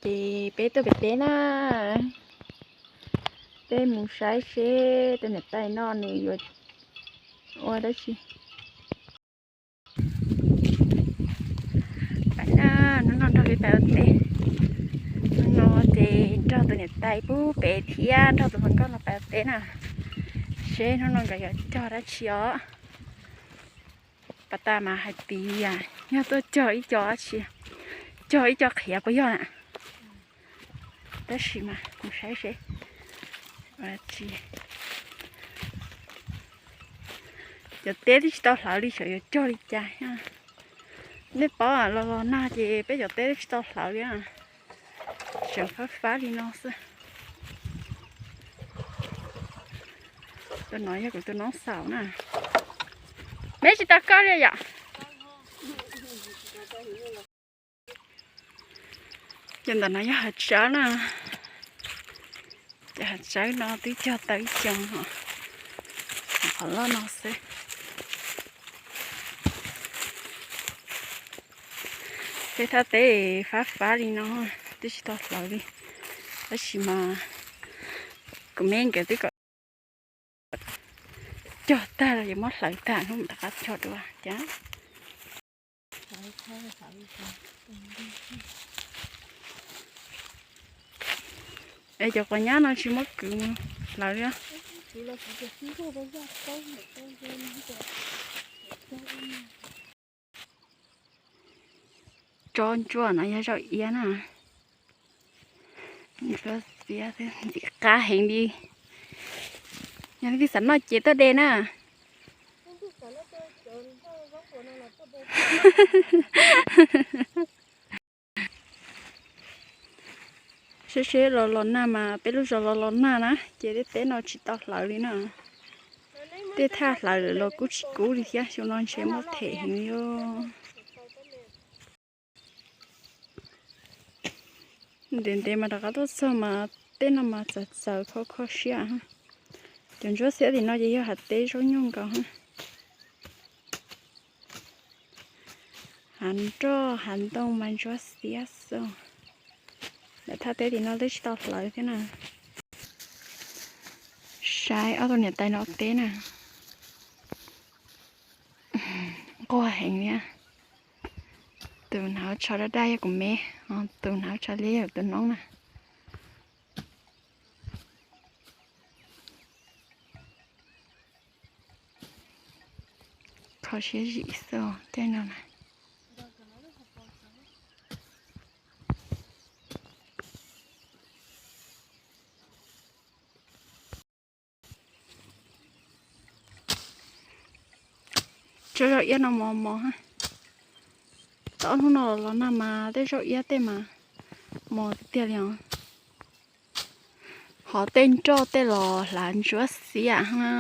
Ces peb tuaj pem teb na, peb mus saib seb tus niam tais no nws yuav ua dab tsi. Peb na, hnub no nrog peb pais ua teb, hnub no ces nrog tus niam tais pub pem thiab nrog tus hluas nkauj no pais ua teb na, seb hnub no nkawd yuav cog dab tsi os. Pas tas mas hais tias yog tuaj cog ib co dab tsi, cog ib co qhiav puas yog na. Tab sis mas mus saib seb, cov teb twb tsis tau hlawv li xyov yuav cog li cas. Nej paub los los nag ces peb cov teb twb tsis tau hlawv li, tseem fab fab li no xwb. Tus no yog kuv tus noob xaus na. Neb tsis tau koj li yom? Ces ntawm no yog hav tsawb na. Ces hav tsawb no twb cog tau ib co, qhov loj no xwb. Peb thaj teb fab fab li no, twb tsis tau hlawv li. Tab sis mas kuv me nkawd twb kom cog tag los yuav muab hlawv tag hnub mam rov qab cog dua cas. Es cov quav nyab no tsis muab kwv mus hlawv li. Tsob ntsuab no yog zaub iab na. Ntsuab xiab ntxim qab heev li. Yog leej twg xav noj ces tuaj de na. Seb seb los los nag mas peb lub zos los los nag na ces tej teb no tsis tau hlawv li na. Tej thaj hlawv lawm los kuj tsis kub li thiab, xyoo no ntshe muaj them heev li. Ntev ntev mas rov qab tuaj txog mas tej no mas txawv txawv kho kho siab. Cov ntsuab xiab tim no ces yog hav teb zaub nyuj nkaus. Hav nroj hav ntoo mas ntsuab xiab xwb. Lawv thaj teb tim no twb tsis tau hlawv thiab na. Saib ob tug niam tais no teb na. Nquag heev li. Tus hnav tsho daj daj yog kuv me, tus hnav tsho liab yog tus noob na. Kho siab zim xwb tej no na. Tsob zaub iab no mos mos. Tau ob hnub no los nag mas tej zaub iab tej mas mos tiag tiag li os. Hos tej nroj tej los hlav ntsuab xiab na.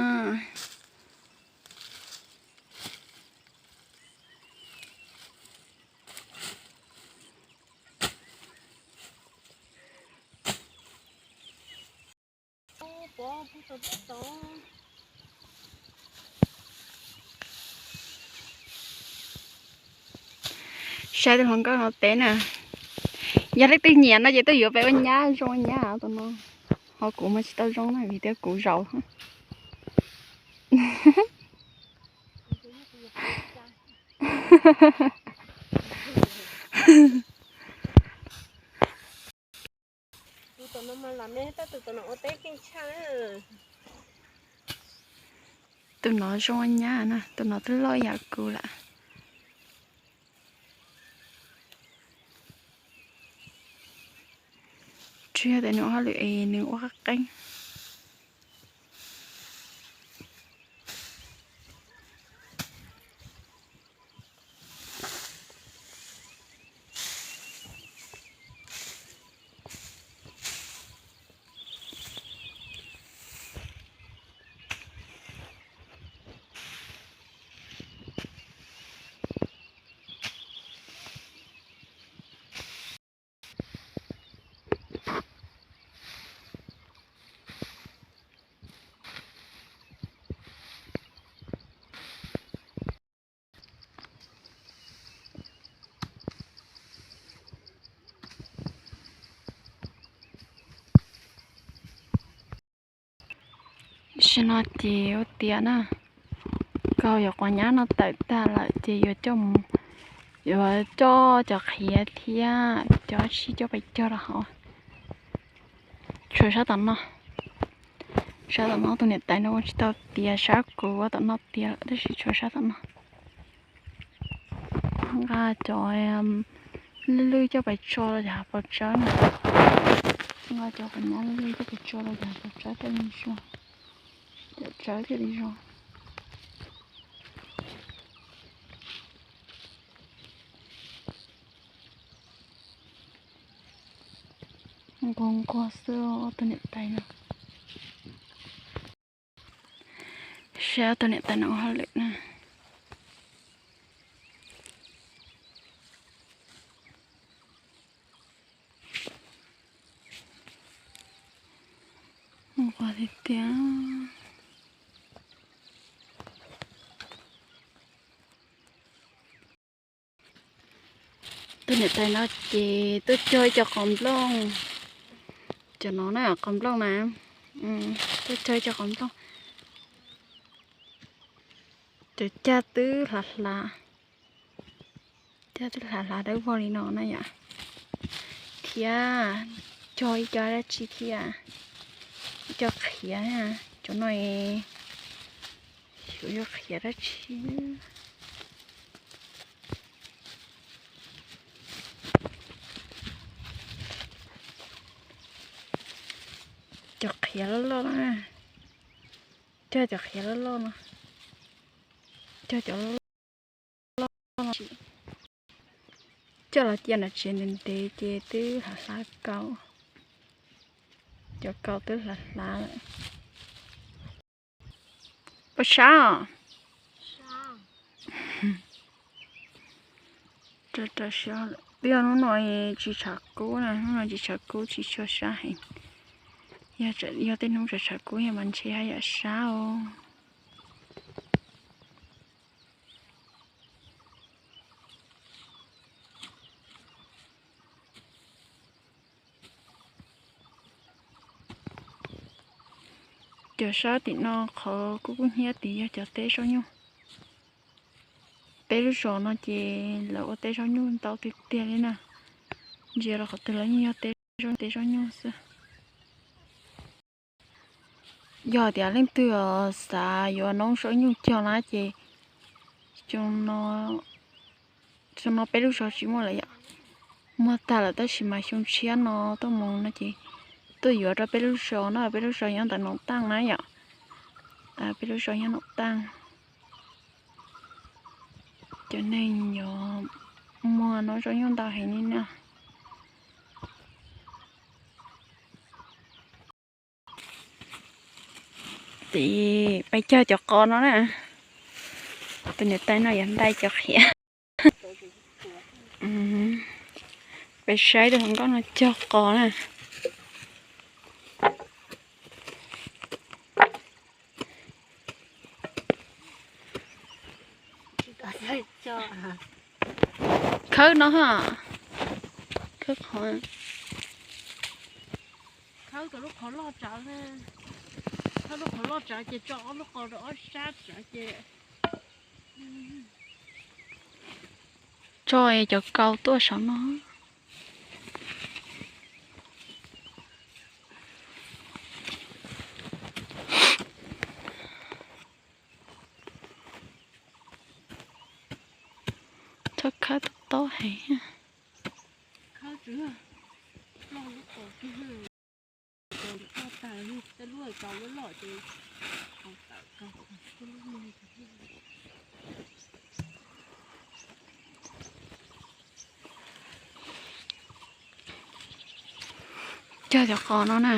Saib tus hluas nkauj no teb na. Yog leej twg nyiam no ces tuaj yuav peb ua nyab zoo ua nyab tus no. Ho kuv mas tsis tau zoo na vim tias kuv zaum. Tus no zoo nyab na, tus no twb loj yam kuv lawm. Tsis yog tias nws ua hauj lwm es nws ua qab qeeb. Tam sim no ces ua tiav na, kaus yuav quav nyab no tawm tag lawm ces yuav coj, yuav coj cov qhiav thiab cov dab tsi coj pais cog rau hauv. Tshuav sab tom no, sab tom no tus niam tais no ua tsis tau tiav, sab kuv ua tom no tiav lawm tab sis tshuav sab tom no. Nqa cov lwj lwj coj pais tso rau cov hav pos tsawb na. Nqa cov quav nyab lwj lwj coj pais tso rau cov hav pos tsawb thiaj li zoo, cov tsawb thiaj li zoo. Nquag nquag xwb ob tug niam tais no. Saib ob tug niam tais no ua hauj lwm na. Nquag tiag tiag. Tus niam tais no ces tuaj cog ib co qos nplooj. Cov no na qos nplooj na, tuaj cog ib co qos nplooj. Cov cag twb hlav hlav, cag twb hlav hlav dawb vog li no na yom. Thiab cog ib co dab tsi thiab, ib co qhiav, cov no xyov yog qhiav dab tsi. Cov qhiav loj loj na, cog cov qhiav loj loj no, cog cov loj loj no, coj los cia nram tsev ntev ntev ces twb hlav hlav kaus, cov kaus twb hlav hlav lawm. Puas sab os? Twb yog hnub no tsis tshav kub na, hnub no tsis tshav kub tsis tshua sab heev. Yog tej hnub tshav tshav kub yog mas ntshe haj yam sab os. Cov sab tim no qhov kub kub hnyiab tid yog cov teb zaub nyuj. Peb lub zos no ces lawv ua teb zaub nyuj ntau tiag tiag li na. Ntsia rau qhov twg los yeej yog teb zaub, teb zaub nyuj xwb. Yog tias leej twg xav yuav noob zaub nyuj cog na ces xyoo no peb lub zos tsis muaj lawm yom. Muaj tag lawm tab sis mas xyoo tshiab no tuaj mus no ces tuaj yuav rau peb lub zos no, peb lub zos nyob ntawm Noom Taaj na yom. Peb lub zos nyob Noom Taaj. Cov neeg yuav muag noob zaub nyuj ntau heev li na. Ces peb cog cov qos no na. Tus niam tais no yuav ntais cov qhiav. Peb saib tus hluas nkauj no cog qos na. Khawb no ha. Khawb qhov, khawb lub qhov loj tsav, khawb lub qhov loj tsav ces tso ob lub qos rau ob sab tsav ces tso cov kaus tuaj saum no. Txhob khawb tob tob heev. Cog cov qos no na.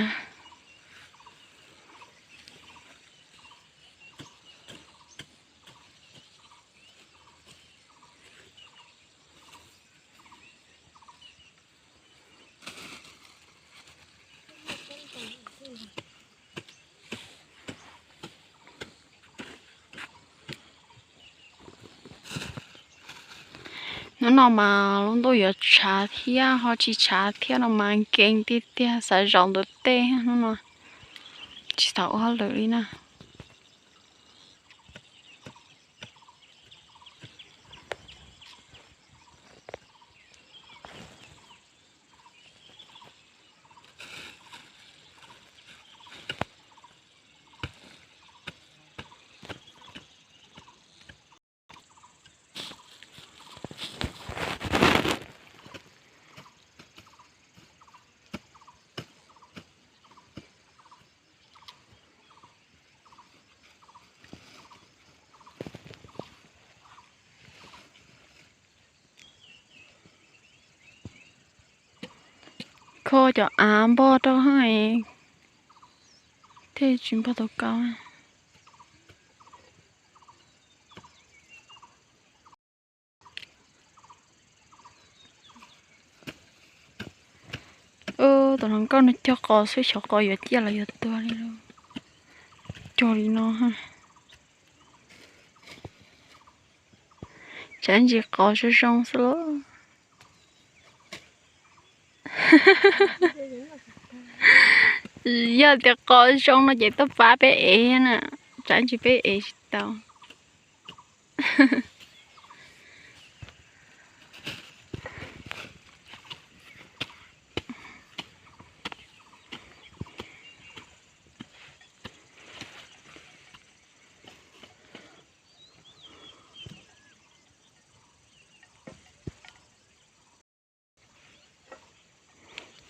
Hnub no mas lub ntuj yuav tshav thiab ho tsis tshav thiab no mas nkees tiag tiag, xav zaum ntua tej hnub no. Tsis tau ua hauj lwm li na. Kho cov av npog rau hab, thiaj tsis npog tau kab. Tus hluas nkauj no cog qos xwb, xyov qos yuav ciaj los yuav tuag li lauj. Cog li no, tsam ntsis qos zoo zoo xwb lauj. Yog tias qos zoo no ces tuaj pab peb ev na, tsam ntsis peb ev tsis tau.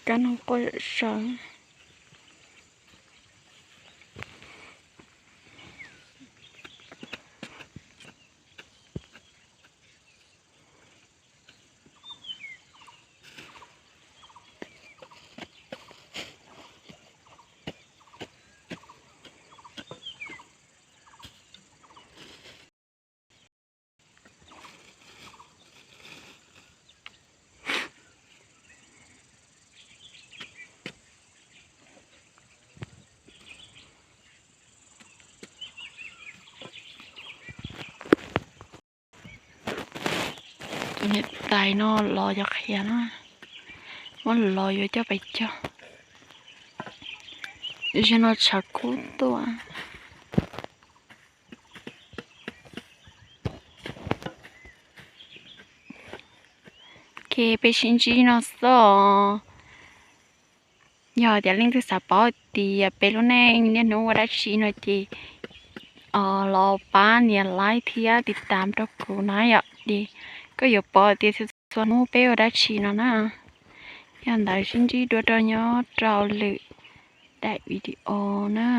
Kab no quaj zom zaws. Tus niam tais no los cov qhiav na, muab los yuav coj pais cog. Zaum no tshav kub tuaj. Ces peb sib ntsib no xwb os. Yog tias leej twg xav paub tias peb lub neej niaj hnub ua dab tsi no ces los pab nias like thiab tiv tam rau kuv na yom, ces koj yuav pom tias txhua txhua hnub peb ua dab tsi no na. Yog ntawd sib ntsib dua rau nyob rau lwm daim video na.